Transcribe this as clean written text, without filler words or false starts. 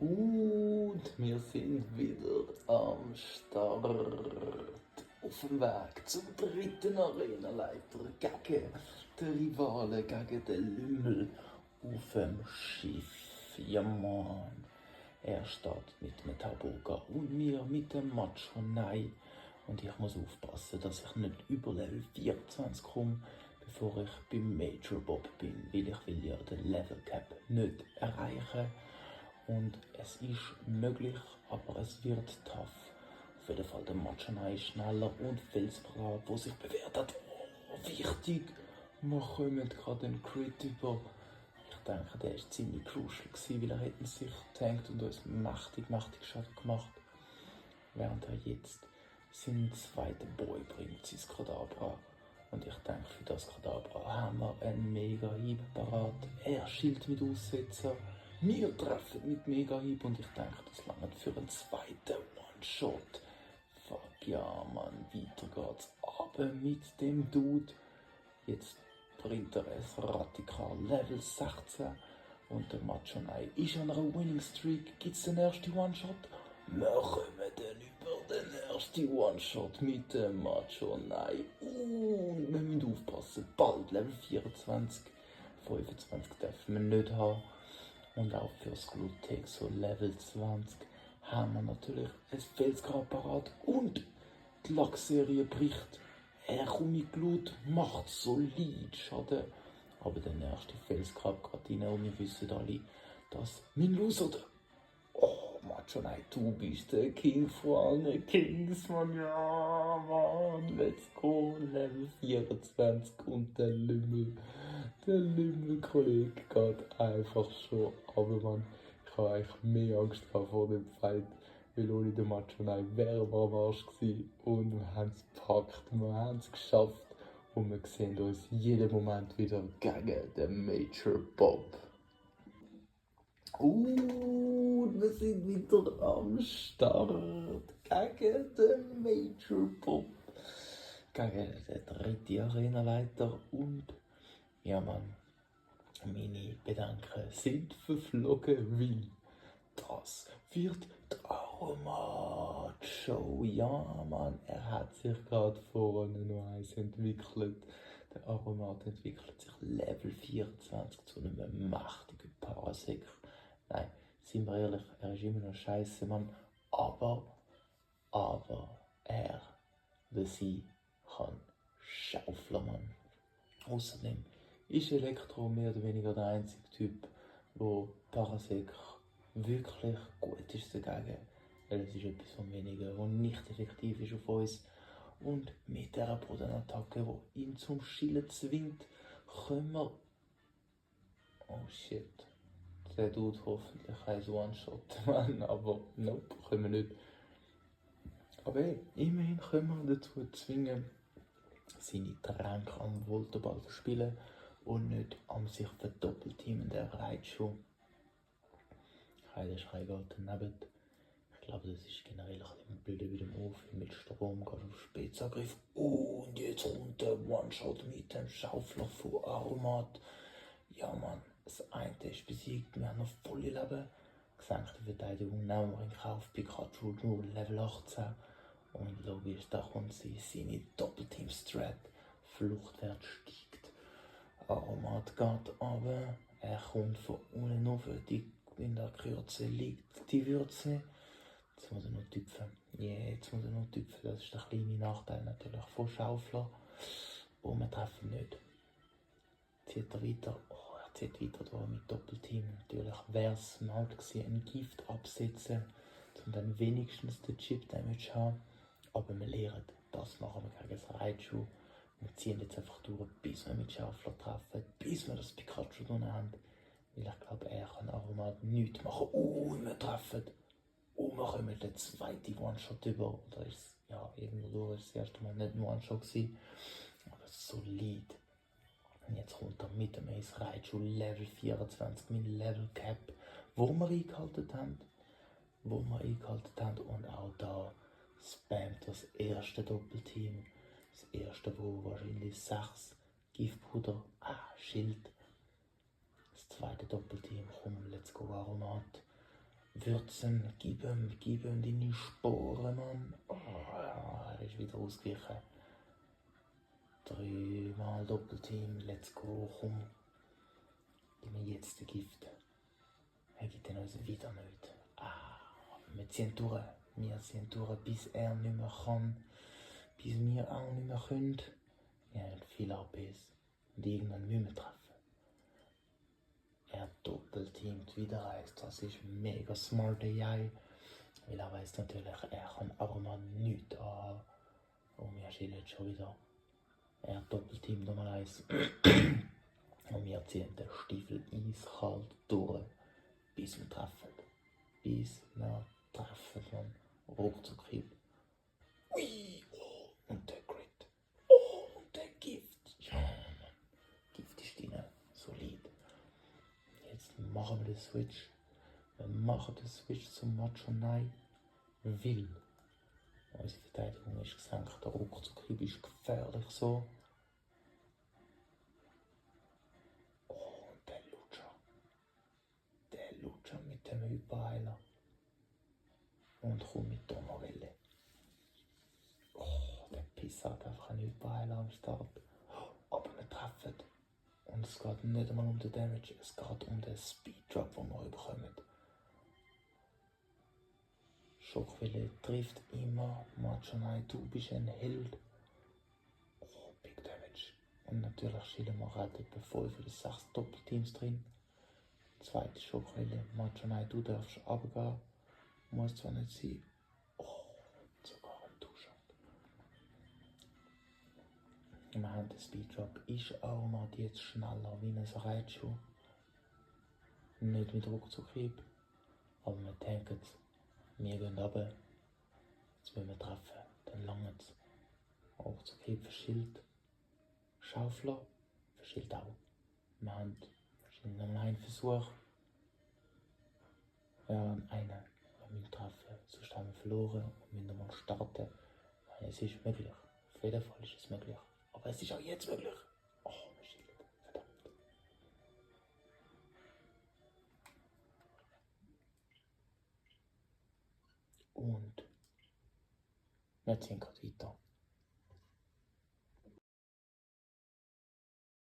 Und wir sind wieder am Start. Auf dem Weg zum dritten Arenaleiter gegen den Rivalen, gegen den Lümmel auf dem Schiff. Ja Mann. Er startet mit dem Tauboga und mir mit dem Macho Nein. Und ich muss aufpassen, dass ich nicht über Level 24 komme, bevor ich beim Major Bob bin, weil ich will ja den Level Cap nicht erreichen. Und es ist möglich, aber es wird tough. Auf jeden Fall der Macho Nein ist schneller und Felsbrat, der sich bewährt hat. Oh, wichtig! Wir kommen gerade einen Crit über. Ich denke, der war ziemlich crucial gewesen, weil er hätte sich getankt und uns mächtig Schaden gemacht. Während er jetzt seinen zweiten Boy bringt, sein Kadabra. Und ich denke, für das Kadabra haben wir einen Mega-Hieb parat. Er schielt mit Aussetzer. Wir treffen mit Mega-Hieb und ich denke, das langt für einen zweiten One-Shot. Fuck ja, Mann, weiter geht's. Aber mit dem Dude. Jetzt bringt er es radikal Level 16 und der Macho Nein ist an einer Winning Streak. Gibt es den ersten One-Shot? Wir kommen dann über den ersten One-Shot mit dem Macho Nein. Und wir müssen aufpassen, bald Level 24, 25 dürfen wir nicht haben. Und auch fürs Glutek so Level 20 haben wir natürlich ein Felsgrab parat und die Lackserie bricht. Er kommt mit Glut, macht solid Schaden. Aber der nächste Felsgrab geht rein und wir wissen alle, dass mein Loser der... Oh, Macho Nein, du bist der King von allen Kings, Mann. Ja, Mann, let's go. Level 24 und der Lümmel-Kollege geht einfach schon. Aber Mann, ich habe eigentlich mehr Angst vor dem Fight. Weil ohne den Macho Nein wären wir am Arsch gewesen. Und wir haben es gepackt, wir haben es geschafft. Und wir sehen uns jeden Moment wieder gegen den Major Bob. Wir sind wieder am Start gegen den Major Bob. Gegen den dritten Arenaleiter. Und ja Mann, meine Bedenken sind verflogen, weil das wird Aromat-Show. Ja, Mann, er hat sich gerade vorne noch eins entwickelt. Der Aromat entwickelt sich Level 24 zu einem mächtigen Parasek. Nein, sind wir ehrlich, er ist immer noch scheiße, Mann. Aber er, der sie, kann schaufeln, Mann. Außerdem ist Elektro mehr oder weniger der einzige Typ, wo Parasek wirklich gut ist dagegen. Weil es ist etwas von wenigen, was nicht effektiv ist auf uns. Und mit dieser Bodenattacke, die ihn zum Schillen zwingt, können wir... Oh shit. Der tut hoffentlich ein One-Shot, Mann, aber nope, können wir nicht. Aber hey, immerhin können wir dazu zwingen, seine Tränke am Voltoball zu spielen und nicht am sich verdoppelteamen der Reitschuh. Heideschrei geht daneben. Ich glaube, das ist generell ein bisschen blöd bei dem Auf. Mit Strom geht auf Spitzangriff. Und jetzt kommt der One-Shot mit dem Schaufler von Aromat. Ja Mann, das eine ist besiegt, wir haben noch volle Leben. Gesenkte Verteidigung nehmen wir in Kauf. Pikachu nur Level 18. Und logisch, da kommt seine Doppelteam-Strat. Fluchtwert steigt. Aromat geht aber. Er kommt von unten auf. In der Kürze liegt die Würze. Jetzt muss er noch tüpfen. Jetzt muss er noch tüpfen. Das ist der kleine Nachteil natürlich von Schaufler. Und wir treffen nicht. Zieht er weiter. Oh, er zieht weiter da mit Doppelteam. Natürlich wäre es smart gewesen, ein Gift absetzen, um dann wenigstens den Chip Damage zu haben. Aber wir lernen, das machen wir gegen das Raichu. Wir ziehen jetzt einfach durch, bis wir mit Schaufler treffen, bis wir das Pikachu drin haben. Weil ich glaube, er kann Aromat nichts machen. Wir treffen. Wir kommen den zweiten One-Shot über. Oder ist es, ja, irgendwo durch, ist das erste Mal nicht ein One-Shot gewesen. Aber solid. Und jetzt kommt er mit dem Ace Raichu Level 24 mit Level Cap, wo wir eingehalten haben. Und auch da spammt das erste Doppelteam. Das erste, wo wahrscheinlich 6 Giftpuder, Schild. Das zweite Doppelteam, komm, let's go Aromat. Würzen, gib ihm deine Sporen, Mann. Oh, er ist wieder ausgewichen. 3-mal Doppelteam, let's go, komm. Gib mir jetzt den Gift. Er gibt den uns wieder nicht. Wir ziehen durch. Wir ziehen durch, bis er nicht mehr kann. Bis wir auch nicht mehr können. Wir haben viel APs. Und irgendwann müssen wir treffen. Er doppelteamt wieder eins. Das ist mega smart AI. Weil er weiß natürlich, er kann auch mal nichts an. Und wir schillen schon wieder. Er doppelteamt nochmal eins. Und wir ziehen den Stiefel eiskalt durch. Bis wir treffen. Bis wir treffen, man. Ruckzuck-Hieb. Ui, oh, und der Crit. Oh, und der Gift. Ja, Mann. Gift ist drin. Solid. Jetzt machen wir den Switch. Wir machen den Switch zum Machonai. Weil unsere Verteidigung ist gesenkt. Der Ruckzuck-Hieb ist gefährlich so. Oh, und der Lutscher. Der Lutscher mit dem Hyperheiler. Und kommt mit Donnerwelle. Oh, der Pisser hat einfach einen Hyperheiler am Start. Aber wir treffen. Und es geht nicht einmal um den Damage, es geht um den Speeddrop, den wir bekommen. Schockwelle trifft immer. Machonai, du bist ein Held. Oh, Big Damage. Und natürlich schillen wir halt etwa 5 oder 6 Doppelteams drin. Zweite Schockwelle. Machonai, du darfst runtergehen. Muss zwar nicht sein. Oh, sogar ein Two-Shot. Wir haben den Speeddrop. Ist auch mal jetzt schneller wie ein Raichu. Nicht mit Ruckzuck-Hieb. Aber wir denken, wir gehen runter. Jetzt müssen wir treffen. Dann langt es. Ruckzuck-Hieb verschillt. Schaufler verschillt auch. Wir haben nochmal einen Versuch. Ja, einen. Wir müssen treffen. Sonst haben wir verloren und müssen nochmal starten. Es ist möglich. Auf jeden Fall ist es möglich. Aber es ist auch jetzt möglich. Oh, wir schillen. Verdammt. Und wir ziehen gerade weiter.